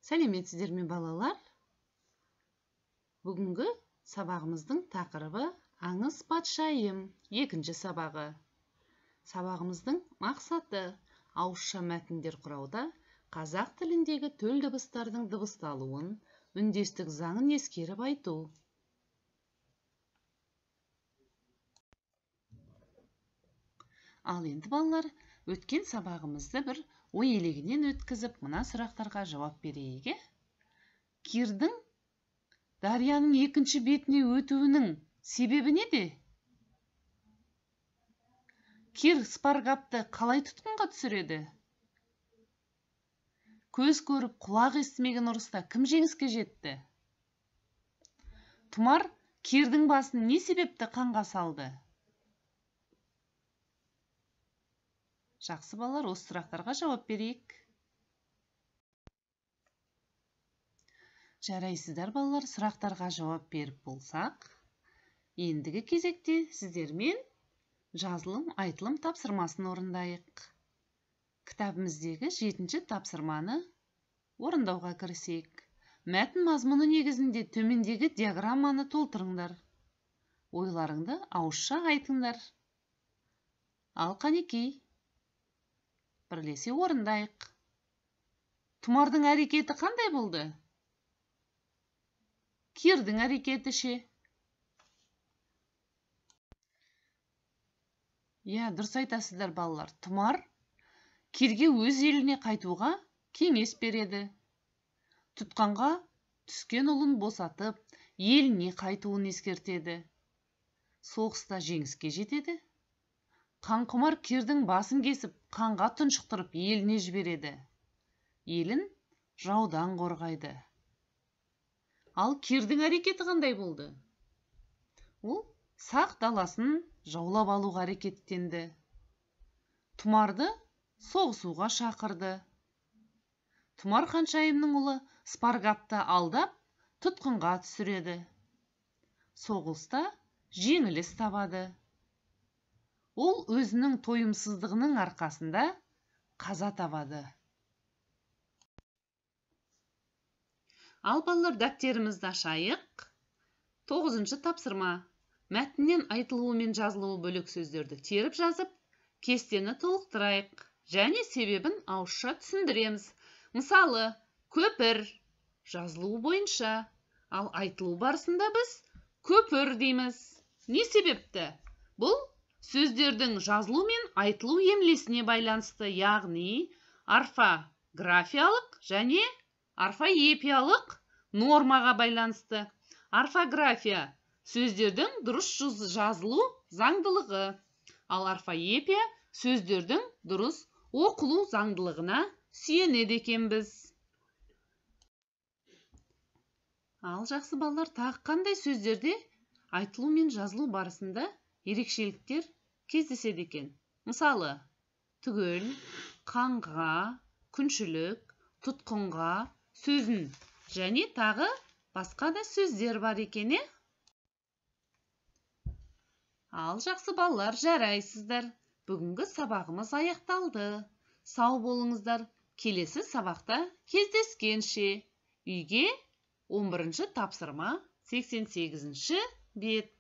Сәлеметсіздер ме, балалар? Бүгінгі сабағымыздың тақырыбы Аңыз патшайым екінші сабағы. Сабағымыздың мақсаты ауызша мәтіндер құрауда қазақ тіліндегі төл дыбыстардың дыбысталуын, үндестік заңын ескеріп айту. Ал енді балалар, өткен сабағымызды бір ой елегінен өткізіп, мына сұрақтарға жауап берейік. Кирдің дарияның екінші бетіне өтуінің себебі неде? Кир Спаргапты қалай тұтқынға түсіреді? Көз көріп, құлақ естімеген ұрыста кім жеңіске жетті? Тұмар Кирдің басын не себепті қанға салды? Жақсы балалар, осы сұрақтарға жауап берейік. Жарайсыздар балалар, сұрақтарға жауап беріп болсақ, ендігі кезекте сіздермен жазылым, айтылым тапсырмасын орындайық. Кітабымыздегі 7-ші тапсырманы орындауға кірісейік. Мәтін мазмұны негізінде төмендегі диаграмманы толтырыңдар. Ойларыңды ауызша айтыңдар. Ал қанекей, бірлесе орындайық. Тұмардың әрекеті қандай болды? Кирдің әрекеті ше? Иә, дұрыс айтасыздар балалар. Тұмар Кирге өз еліне қайтуға кеңес береді. Тұтқанға түскен ұлын босатып, еліне қайтуын ескертеді. Соғыста жеңіске жетеді. Қанқұмар Кирдің басын кесіп, қанға тұншықтырып еліне жібереді. Елін жаудан қорғайды. Ал Кирдің әрекеті қандай болды? Ол Сақ даласын жаулап алуға әрекеттенді. Тұмарды соғысуға шақырды. Тұмар ханшайымның ұлы Спаргапты алдап, тұтқынға түсіреді. Соғыста жеңіліс табады. Ол өзінің тойымсыздығының арқасында қаза табады. Ал балалар, дәптерімізді ашайық. 9-шы тапсырма. Мәтіннен айтылуы мен жазылуы бөлек сөздерді теріп жазып, кестені толықтырайық және себебін ауызша түсіндіреміз. Мысалы, көпір жазылуы бойынша, ал айтылу барысында біз көпір дейміз. Не себепті? Бұл сөздердің жазылу мен айтылу емлесіне байланысты, яғни орфографиялық және орфоэпиялық нормаға байланысты. Орфография сөздердің дұрыс жазылу заңдылығы, ал орфоэпия сөздердің дұрыс оқылу заңдылығына сүйенеді екенбіз. Ал жақсы балалар, тағы қандай сөздерде айтылу мен жазылу барысында ерекшеліктер кездеседі екен? Мысалы, түгел, қанға, күншілік, тұтқынға сөзін және тағы басқа да сөздер бар екен. Ал жақсы балалар, жарайсыздар. Бүгінгі сабағымыз аяқталды. Сау болыңыздар. Келесі сабақта кездескенше. Үйге 11-ші тапсырма, 88-ші бет.